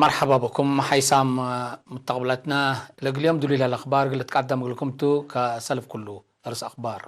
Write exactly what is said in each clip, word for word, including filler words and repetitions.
መርሐባ ብኩም ሓይሳም ሙተቅብለትና፣ ለእግል ዮም ድሉይ ለለአክባር እግል ልትቀደም እግልኩም ቱ። ከሰልፍ ኩሉ እርስ አክባር።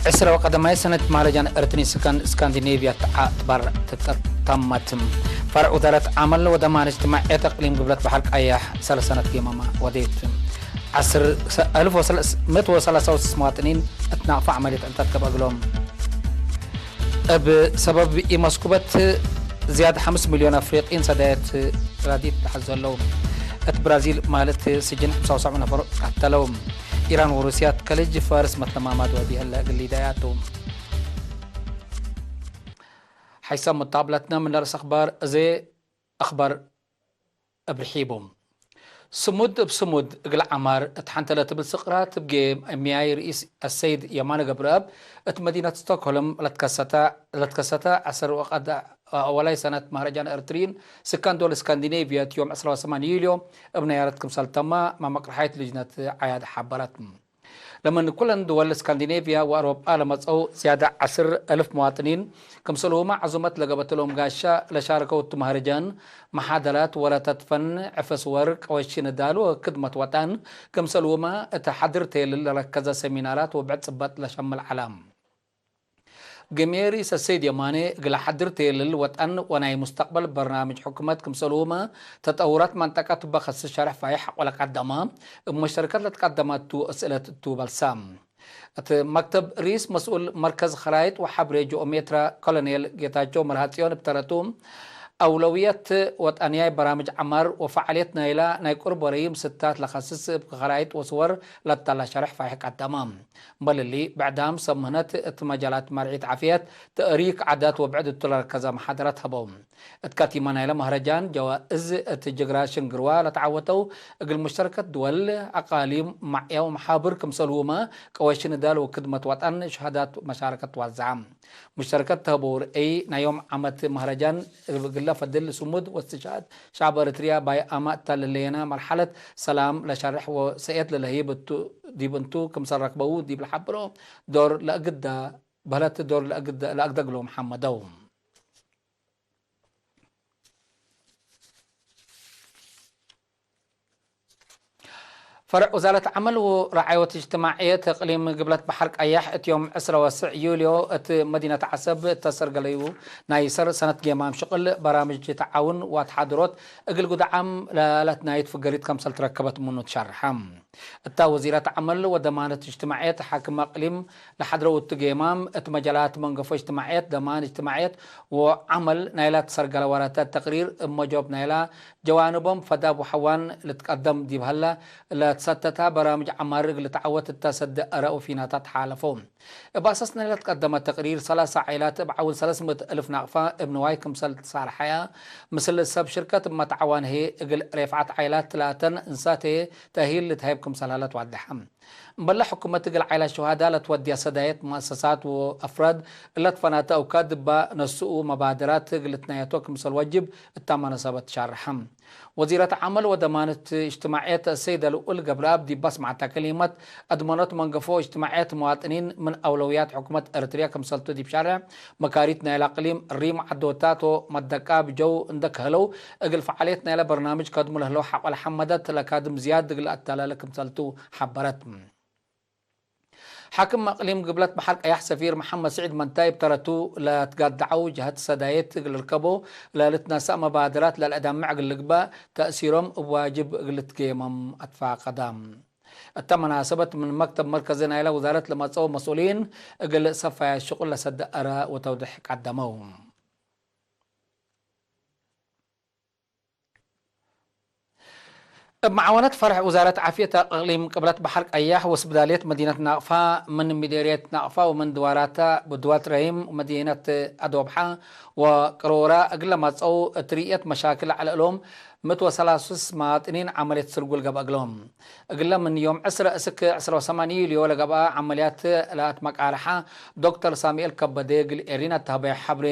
ዕስረ ወቀደማይ ሰነት ማህረጃን እርትኒ ስካን-፣ ስካንዲኔቪያ ተዓ-፣ ትባር ትጠ-፣ ታመት። ፈርዕ ውዛረት ዐመል ወደማን እጅትማዕየት እቅሊም ግብለት በሐር ቀያሕ ሰለስ ሰነት ጌማማ ወዴት። ዐስር ሰ-፣ አልፍ ወሰለስ ምእት ወሰላሳ ወስስ መዋጥኒን እት ናቅፋ ዐመልየት ዕንታት ገብአ እግሎም። እብ ሰበብ ኢመስኩበት ዝያድ ሐምስ ሚልዮን አፍሪቂን ሰዳየት ራዲት ተሐዘው። እት ብራዚል ማለት ስጅን ሐምሳ ወሰብዕ ነፈር ቀተለው። ኢራን ወሩስያ ትከልጅ ፈርስ መትለማማድ ወዲህ እለ እግል ሊዳያቱ። ሐይሰ ሙታብለትነ ምን ለርእስ አክባር እዜ አክባር እብ ርሒቡ። ስሙድ እብ ስሙድ እግል ዐማር እት ሐንተ ለትብል ስቅራት እብ ጌም እምያይ ርኢስ አሰይድ የማነ ገብረአብ እት መዲነት ስቶክሆልም ለትከሰተ፣ ለትከሰተ ዐስር ወቀድ አወላይ ሰነት ማህረጃን ኤርትሪን ስካን ዶል እስካንዲኔቪያ እት ዮም ዕስራ ወሰማን ዩልዮ እብ ነያረት ክምሰል ተመ መመቅርሓይት ልጅነት ዐያድ ሐበረት። ለምን ኩለን ድወል እስካንዲኔቪያ ወአውሮጳ ለመጽአው ዝያዳ ዐስር አልፍ መዋጥኒን፣ ክምሰልሁመ ዐዙመት ለገበትሎም ጋሻ ለሻርከው እቱ መሀርጃን፣ መሓደራት፣ ወረተት ፈን፣ ዕፈ ስወር፣ ቀወሺ ንዳል ወክድመት ወጠን፣ ክምሰልሁመ እተ ሐድር ቴልል ለረከዘ ሰሚናራት ወብዕድ ጽበጥ ለሸምል ዐለ። ግሜ ርኢስ አሰይድ የማኔ እግለ ሐድር ቴልል ወጠን ወናይ ሙስተቅበል በርናምጅ ሕኩመት ክምሰልሁመ ተጠውራት መንጠቀት እበ ከስስ ሸርሕ ፋይሕ ሐቆ ለቀደመ፣ እብ መሸርከት ለትቀደመ እቱ እስእለት እቱ በልሰ። እት መክተብ ርኢስ መስኡል መርከዝ ኸራይጥ ወሐብሬ ጂኦሜትራ ኮሎኔል ጌታቸው መርሃጽዮን እብ ተረቱ፣ አውለውየት ወጠንያይ በራምጅ ዐማር ወፈዓልየት ናይላ ናይ ቁርብ ወረይም ስታት ለከስስ እብ ኸራይጥ ወስወር ለተላ ሸርሕ ፋይሕ ቀደመ። እምበል እሊ፣ ብዕዳም ሰብ ምህነት እት መጃላት መርዒት ዓፍየት፣ ተእሪክ፣ ዓዳት ወብዕድ እቱ ለረከዘ መሓደራት ሀበው። እት ካቲመ ናይለ መህረጃን፣ ጀዋእዝ እት ጅግራ ሽንግርዋ ለተዓወተው እግል ሙሽተረከት ድወል፣ አቃሊም፣ ማዕያ ወመሓብር ክምሰልሁመ ቀወሺ ንዳል ወክድመት ወጠን ሸሃዳት መሻረከት ተዋዘዐ። ሙሽተረከት ተህበው ርእይ፣ ናይ ዮም ዓመት መህረጃን እግለ ፈድል ስሙድ ወስትሽሃድ ሸዕብ ኤረትርያ ባይ አማእት ለህሌነ መርሐለት ሰላም ለሸርሕ ወሰእየት ለለህይብ እቱ፣ ዲብ እንቱ ክምሰል ረክበው ዲብ ለሐብሮ ዶር ለእግዳ በህለት ዶር ለእግደ-፣ ለአግደግሎም ሐመደው። ፈርዕ ውዛረት ዐመል ወረዓየት እጅትማዕየት እቅሊም ግብለት በሐር ቀያሕ እት ዮም ዕስረ ወስዕ ዩልዮ እት መዲነት ዐሰብ እተ ሰርገለዩ ናይ ሰር ሰነት ጌማም ሽቅል በራምጅ ተዓውን ወአትሓድሮት እግል ጉድዓም ለአለትናይት ፍገሪት ከምሰል ትረከበት ምኑ ትሸርሐ። እታ ወዚረት ዐመል ወደማነት እጅትማዕየት ሓክም አቅሊም ለሐድረው እቱ ጌማም፣ እት መጃላት መንገፎ እጅትማዕየት፣ ደማን እጅትማዕየት ወዐመል ናይላ ትሰርገለ ወረተ ተቅሪር እብ መጆብ ናይላ ጀዋንቦም ፈዳብ ወሐዋን ልትቀደም ዲብ ሀለ፣ ለትሰተታ በራምጅ ዐማር እግል ልትዓወት እተ ሰደ አረ ወፊናታት ሓለፈው። እብ አሳስ ናይለ ትቀደመ ተቅሪር፣ ሰላሳ ዓኢላት እብ ዐውል ሰለስ ምእት እልፍ ናቅፋ እብ ንዋይ ክምሰል ትሳርሐየ፣ ምስል ሰብ ሽርከት እብ መትዓዋን ህዬ እግል ሬፍዓት ዓኢላት ትላተን እንሳት ህዬ ተእሂል ልትሀይብ ክምሰል ሀለ ትዋደሐ። እምበለ ሕኩመት እግል ዓኢላት ሹሃዳ ለትወድየ ሰዳየት፣ መአሰሳት ወአፍራድ እለ ትፈናተ አውካድ እባ ነስኡ መባደራት እግል ልትናየቶ ክምሰል ወጅብ እታ መናሰበት ሻርሐ። ወዚረት ዐመል ወደማነት እጅትማዕየት አሰይደ ልኡል ገብረአብ ዲብ አስመዐተ ከሊመት፣ አድመኖት መንገፎ እጅትማዕየት መዋጥኒን ምን አውለውያት ሕኩመት ኤረትርያ ክምሰልቱ ዲብ ሻርሕ መካሪት ናይለ አቅሊም፣ ሪም ዐዶታት ወመደቃ ብጀው እንደ ከህለው፣ እግል ፈዓልየት ናይለ በርናምጅ ከድሙ ለህለው ሐቆለ ሐመደት ለካድም ዝያድ እግል አተላለ ክምሰልቱ ሐበረት። ሓክም አቅሊም ግብለት በሐር ቀያሕ ሰፊር መሐመድ ስዒድ መንታይ እብ ተረቱ፣ ለትጋደዐው ጀሀት ሰዳየት እግል ልርከቦ ለልትነሰእ መባደራት ለልአዳምዕ እግል ልግበእ ተእሲሮም እብ ዋጅብ እግል ልትጌመም አትፋቀደ። እተ መናሰበት ምን መክተብ መርከዚ ናይለ ውዛረት ለመጽአው መስኡሊን እግል ሰፋያት ሽቁል ለሰደ አረ ወተውድሕ ቀደመው። እብ መዓወነት ፈርዕ ውዛረት ዓፍየት አቅሊም ቅብለት በሐር ቀያሕ ወስብዳልየት መዲነት ናቅፋ፣ ምን ምዴርየት ናቅፋ ወምን ድዋራታ ብድዋት ረሂም ወመዲነት አዶብሓ ወቅሮራ እግል ለመጽአው እት ርእየት መሻክል ዐለ እሎም ምእት ወሰላስስ መዋጥኒን ዐመልየት ስርጉል ገብአ እግሎም። እግለ ምን ዮም ዕስረ እስክ ዕስረ ወሰማን ዩልዮ ለገብአ ዐመልያት ለአትመቃልሐ ዶክተር ሳሙኤል ከበደ እግል ኤሪና እተ ሀበየ ሐብሬ፣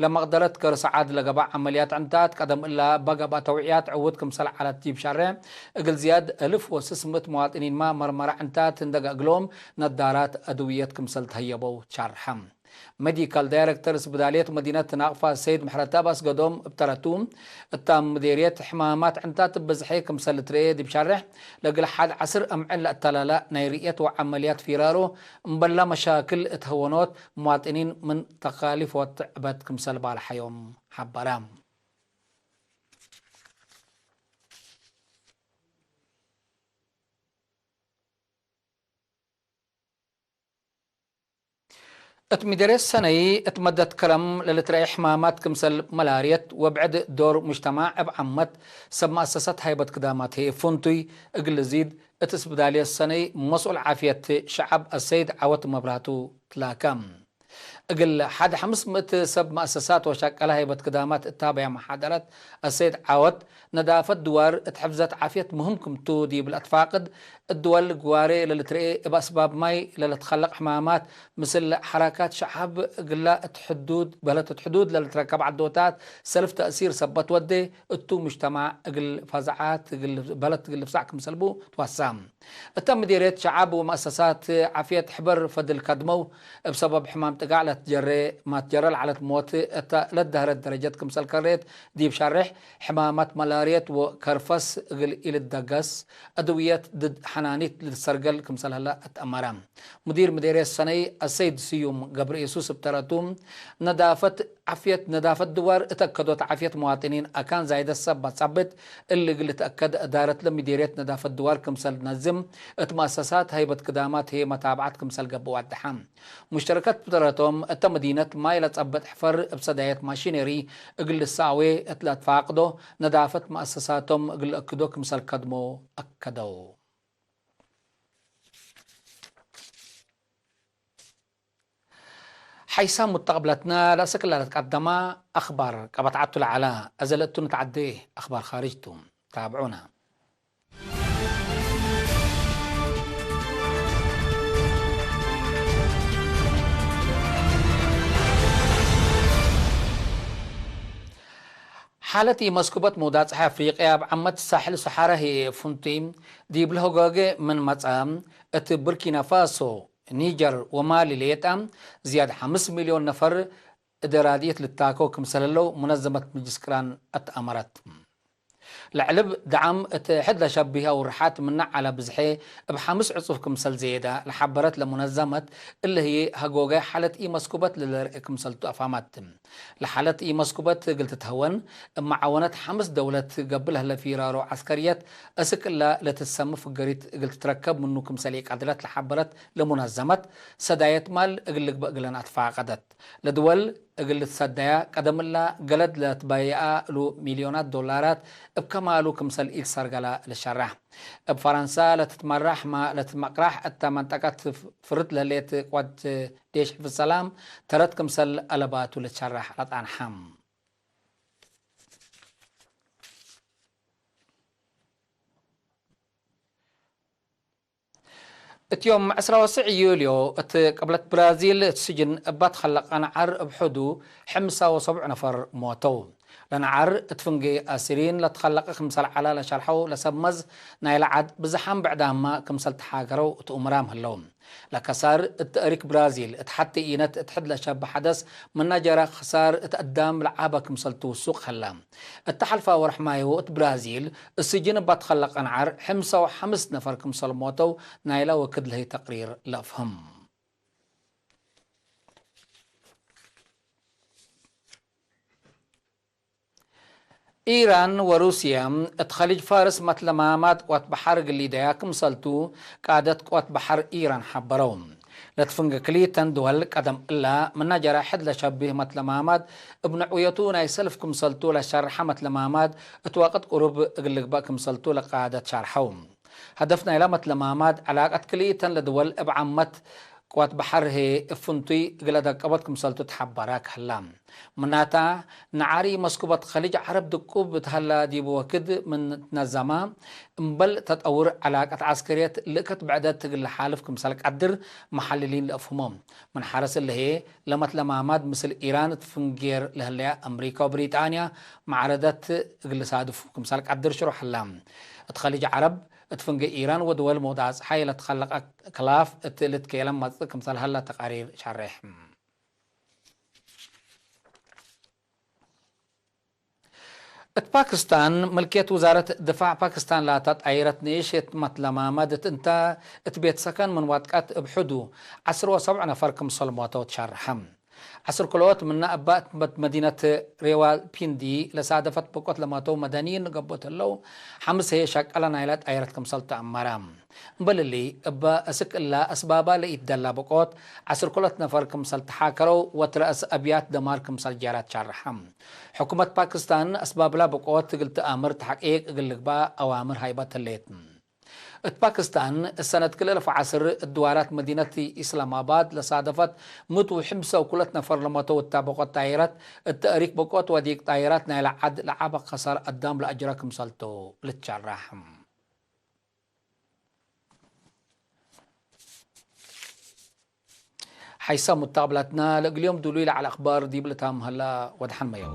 ለመቅደረት ከርስ ዓድ ለገብአ ዐመልያት ዕንታት ቀደም እላ እበ ገብአ ተውዕያት ዕዉት ክምሰል ዐለት ዲብ ሸሬሕ፣ እግል ዝያድ እልፍ ወስስ ምእት መዋጥኒንመ መርመራ ዕንታት ህንደገ እግሎም ነዳራት አድውየት ክምሰል ተህየበው ሻርሐ። ሜዲካል ዳይሬክተር ስብዳልየት መዲነት ናቅፋ ሰይድ ምሕረተአብ አስገዶም እብ ተረቱ፣ እታ ምዴርየት ሕማማት ዕንታት ብዝሐ ክምሰል ልትረኤ ዲብ ሻርሕ፣ ለእግል ሐድ ዐስር አምዕል ለአተላላ ናይ ርእየት ወዐመልያት ፊራሮ እምበላ መሻክል እት ሀወኖት፣ መዋጥኒን ምን ተካሊፍ ወትዕበት ክምሰል ባልሐዮም ሐበረ። እት ምዴርየት ሰነይ እት መደት ከረም ለልትረኤ ሕማማት ክምሰል መላርየት ወብዕድ ዶር ሙጅተማዕ እብ ዓመት ሰብ መአሰሳት ሃይበት ክዳማት ህዬ ፍንቱይ እግል ልዚድ፣ እት ስብዳልየት ሰነይ መስኡል ዓፍየት ሸዐብ አሰይድ ዐወት መብራቱ ትላከ። እግል ሐድ ሐምስ ምእት ሰብ መአሰሳት ወሸቀለ ሃይበት ክዳማት እታበያ መሓደረት አሰይድ ዐወት፣ ነዳፈት ድዋር እት ሕፍዘት ዓፍየት ምህም ክምቱ ዲብ ለአትፋቅድ፣ እት ድወል ግዋሬ ለልትረኤ እብ አስባብ ማይ ለልትከለቅ ሕማማት፣ ምስል ሐረካት ሸዐብ እግላ እት ሕዱድ፣ በህለት እት ሕዱድ ለልትረከብ ዐዶታት ሰልፍ ተእሲር ሰበት ወዴ፣ እቱ ሙጅተማዕ እግል ፈዛዓት እግል በለት እግል ልፍዛዕ ክምሰል ቡ ትዋሳ። እተ ምዲርየት ሸዐብ ወመአሰሳት ዓፍየት ሕበር ፈድል ከድመው፣ እብ ሰበብ ሕማም ጥጋዕ ለትጀሬ ማትጀረ ለዐለት ሞት እተ ለትደህረት ደረጀት ክምሰል ከሬት፣ ዲብ ሻሬሕ ሕማማት መላርየት ወከርፈስ እግል ኢልትደገስ፣ አድውየት ድድ ሐናኒት ልትሰርገል ክምሰል ህለ አትአመረ። ሙዲር ምዴርየት ሰነይ አሰይድ ስዩም ገብረኢየሱስ እብ ተረቱ፣ ነዳፈት ዓፍየት፣ ነዳፈት ድዋር እት አከዶት ዓፍየት መዋጥኒን አካን ዛይደት ሰበት ጸብጥ፣ እሊ እግል ልትአከድ እዳረት ለምዴርየት ነዳፈት ድዋር ክምሰል ትነዝም፣ እት መአሰሳት ሃይበት ክዳማት ህዬ መታብዐት ክምሰል ገብእ ዋድሐ። ሙሽተረከት ብተረቶም፣ እተ መዲነት ማይ ለጸብጥ ሕፈር እብ ሰዳየት ማሺነሪ እግል ልሰአዌ እት ለአትፋቅዶ፣ ነዳፈት መአሰሳቶም እግል ልአክዶ ክምሰል ከድሞ አከደው። ሐይሳም ሙተቅብለትነ ለእስክ ለልትቀደመ አክባር ቀበት ዐቱ ለዐለ። አዜ ለእቱ ንትዐዴ አክባር ካርጅ ቱ። ታብዑነ። ሓለት ኢመስኩበት መውዳጽሐ አፍሪቅያ እብ ዓመት ሳሕል ሰሓረ ህዬ ፍንቱይ ዲብ ለህጎገ ምን መጽአ፣ እት ቡርኪናፋሶ፣ ኒጀር ወማሊ ሌጠ ዝያድ ሐምስ ሚልዮን ነፈር እደራድየት ልታከው ክምሰል ህለው ሙነዘመት ምጅልስ ቅራን አትአመረት። ለዕልብ ደዓም እት ሕድ ለሸብህ አውርሓት ምነ ዐለ ብዝሐ እብ ሐምስ ዕጹፍ ክምሰል ዘየደ ለሐበረት ለሙነዘመት፣ እሊ ህዬ ሀጎገ ሓለት ኢመስኩበት ለልርኤ ክምሰልቱ አፋመት። ለሓለት ኢመስኩበት እግል ትትሀወን፣ እብ መዓወነት ሐምስ ደውለት ገብእ ለህለ ፊራሮ ዐስከርየት፣ እስክ እለ ለትሰሚ ፍገሪት እግል ትትረከብ ምኑ ክምሰል ኢቀድረት ለሐበረት ለሙነዘመት፣ ሰዳየት ማል እግል ልግበእ እግለን አትፋቀደት። ለድወል እግል ልትሰደያ፣ ቀደም እለ ገለድ ለትበየአ እሉ ሚልዮናት ዶላራት እብ ከማሉ ክምሰል ኢልትሰርገለ ልሸራሕ። እብ ፈረንሳ ለትትመራሕ መ-፣ ለትትመቅራሕ እተ መንጠቀት ፍርት ለህሌት ቅወት ዴሽ ሕፍዝ ሰላም ተረት ክምሰል አለባቱ ልትሸራሕ ለጠንሐ። እት ዮም ዕስራ ወትስዕ ዩልዮ እት ቅብለት ብራዚል እት ስጅን እባ ትኸለቀ ነዓር እብ ሐዱ ሕምሳ ወሰቡዕ ነፈር ሞተው። ለነዓር እት ፍንጌ አሲሪን ለትኸለቀ ክምሰል ዐለ ለሸርሐው ለሰብ መዝ ናይለ ዐድ ብዝሓም ብዕዳመ ክምሰል ተሓገረው እት እምራም ህለው። ለከሳር እት ተእሪክ ብራዚል እት ሐቲ ኢነት እት ሕድ ለሸብ ሐደስ ምነ ጀረ ክሳር እት አዳም ለዓበ ክምሰል ትውሱቅ ሀለ። እተ ሐልፋ ወርሕ ማዩ እት ብራዚል፣ እት ስጅን እባ ትኸለቀ ነዓር፣ ሕምሳ ወሐምስ ነፈር ክምሰል ሞተው ናይለ ወክድ ለህይ ተቅሪር ለአፍህም። ኢራን ወሩስየ እት ከሊጅ ፋርስ መትለማማድ ቅወት በሐር እግል ሊደያ ክምሰልቱ፣ ቃደት ቅወት በሐር ኢራን ሐበረው። ለትፍንገ ክልኢተን ድወል ቀደም እላ ምነ ጀረ ሕድ ለሸብህ መትለማማድ እብ ንዕውየቱ ናይ ሰልፍ ክምሰልቱ ለሸርሐ መትለማማድ እት ወቅት ቅሩብ እግል ልግበእ ክምሰልቱ ለቃደት ሸርሐው። ሀደፍ ናይለ መትለማማድ ዐላቀት ክልኢተን ለድወል እብ ዓመት ቅዋት በሐር ህዬ እብ ፍንቱይ እግለ ደቀበት ክምሰልቱ ተሐበረ ከህላ። ምናታ፣ ነዓሪ መስኩበት ከሊጅ ዐረብ ድቁብ እት ሀላ ዲብ ወክድ ምን ትነዘማ፣ እምበል ተጠውር ዐላቀት ዐስከርየት ልእከት ብዕደት እግል ለሓልፍ ክምሰል ቀድር መሐልሊን ለአፍህሞ። ምን ሐረስ እለ ህዬ፣ ለመትለማማድ ምስል ኢራን እት ፍንጌር ለህለያ አምሪካ ወብሪጣንያ መዓረደት እግል ልሳድፉ ክምሰል ቀድር ሽሩሕ ሀላ። እት ከሊጅ ዐረብ፣ እት ፍንጌ ኢራን ወድወል መውዳጽ ሐይ ለትከለቀ ክላፍ እት ልትኬለም መጽእ ክምሰል ሀለ ተቃሪር ሸሬሕ። እት ፓክስታን፣ ምልክየት ውዛረት ድፋዕ ፓክስታን ላተ ጣይረት ንኢሽ እት መትለማመድት እንተ፣ እት ቤት ሰከን ምን ወድቀት እብ ሕዱ ዐስር ወሰብዕ ነፈር ክምሰል ሞተው ትሸርሐ። ዐስር ክልኦት ምነ እበ እት መዲነት ሬዋልፒንዲ ለሳደፈት በቆት ለመተው መደንይን ገብኦት ህለው፣ ሐምስ ህዬ ሸቀለ ናይለ ጣይረት ክምሰል ተአመረ። እምበል እሊ፣ እበ እስክ እለ አስባባ ለኢትደላ በቆት ዐስር ክልኦት ነፈር ክምሰል ተሓከረው ወትረአስ አብያት ደማር ክምሰል ጀረ ትሸርሐ። ሕኩመት ፓክስታን አስባብላ በቆት እግል ተአምር ተሕቂቅ እግል ልግበእ አዋምር ሀይበት ህሌት። እት ፓክስታን፣ እሰነት ክልኤ አልፍ ወዐስር እት ድዋራት መዲነት ኢስላማባድ ለሳደፈት ምእት ወሐምሳ ወክልኦት ነፈር ለመተው እታ በቆት ጣይረት፣ እት ተእሪክ በቆት ወዲቅ ጣይረት ናይለ ዐድ ለዐበ ከሳር አዳም ለአጅረ ክምሰልቱ ልትሸረሕ። ሐይሰ ሙተቅብላትና ለእግል ዮም ዱሉይ ለዐለ አክባር ዲብ ልታም ሀላ ወደሐን መየው።